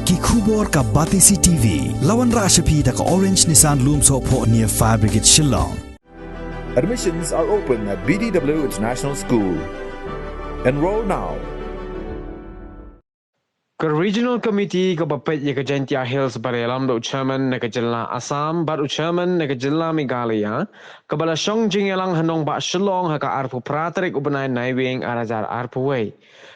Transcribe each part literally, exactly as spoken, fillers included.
Ki khubor ka Batesi T V. La wanrah sha phi da ka Orange Nissan Lumsohphoh near Fire Brigade Shillong. Admissions are open at B D W International School. Enroll now. Ka Regional Committee kaba peit ïa ka Jaintia Hills ba la ïalam da u Chairman na ka jylla Assam bad u Chairman na ka jylla Meghalaya, kaba la shong jingïalang ha nongbah Shillong ha ka arphew phra tarik u bnai Naiwieng ar hajar arphew wei,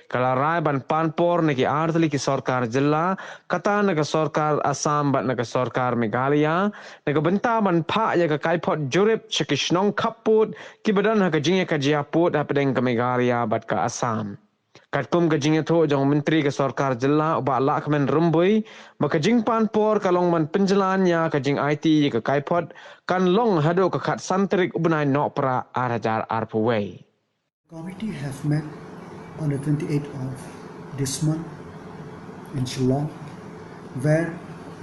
ka la rai ban pan por na ki artylli ki sorkar jylla, kata na ka sorkar Assam bad na ka sorkar Meghalaya, na ka bynta ban phah ïa ka kaiphod jurip sha ki shnong khappud kiba don ha ka jingïakajia pud hapdeng ka Meghalaya bad ka Assam. Katkum ka jingïathuh jong u Myntri ka Sorkar Jylla u Bah Lahkmen Rymbui, ba ka jingpan por ka long ban pynjlan ïa ka jingaiti ïa ka kaiphod kan long haduh ka khatsan tarik u bnai Nohprah ar hajar arphew wei. Committee have met on the twenty-eighth of this month in Shillong, where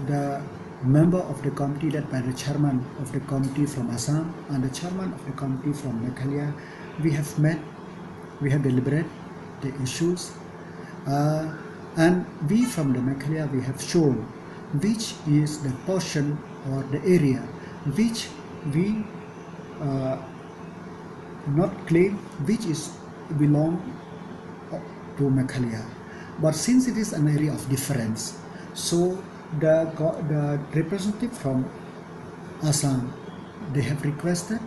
the member of the committee led by the chairman of the committee from Assam and the chairman of the committee from Meghalaya, we have met, we have deliberated the issues, uh, and we from the Meghalaya, we have shown which is the portion or the area which we uh, not claim which is belong to Meghalaya. But since it is an area of difference, so the, go- the representative from Assam, they have requested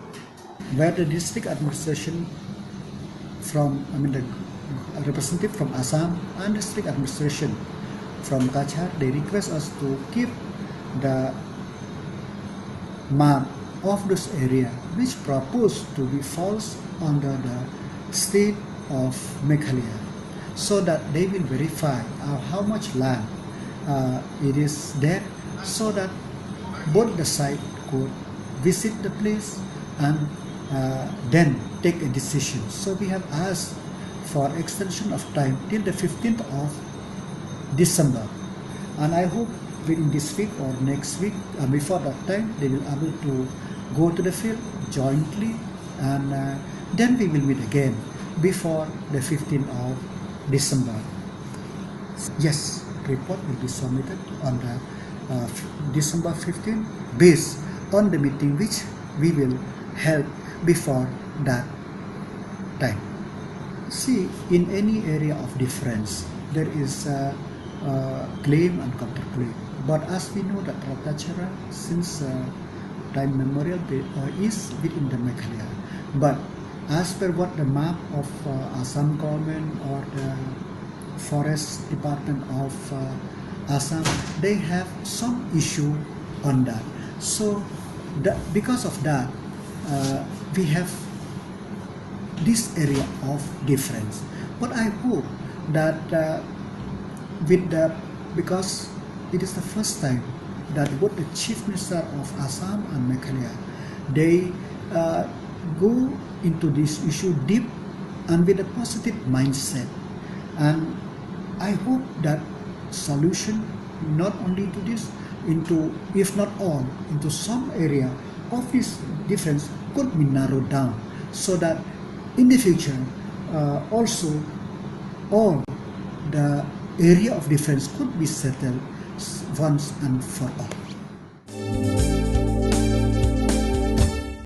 where the district administration from, I mean, the representative from Assam and district administration from Cachar, they request us to keep the map of this area which proposed to be falls under the state of Meghalaya, so that they will verify uh, how much land uh, it is there, so that both the side could visit the place and uh, then take a decision. So we have asked for extension of time till the fifteenth of December, and I hope within this week or next week, uh, before that time, they will able to go to the field jointly, and uh, then we will meet again before the fifteenth of December. Yes, report will be submitted on the uh, f- December fifteenth, based on the meeting which we will held before that time. See, in any area of difference, there is a, uh claim and counterclaim. But as we know that Ratnachara, since uh, time memorial, they, uh, is within the Meghalaya. But as per what the map of uh, Assam government or the Forest Department of uh, Assam, they have some issue on that. So, that, because of that, uh, we have this area of difference. But I hope that uh, with the, because it is the first time that both the Chief Minister of Assam and Meghalaya, they uh, go into this issue deep and with a positive mindset. And I hope that solution not only to this, into, if not all, into some area of this difference could be narrowed down, so that in the future uh, also all the area of difference could be settled once and for all.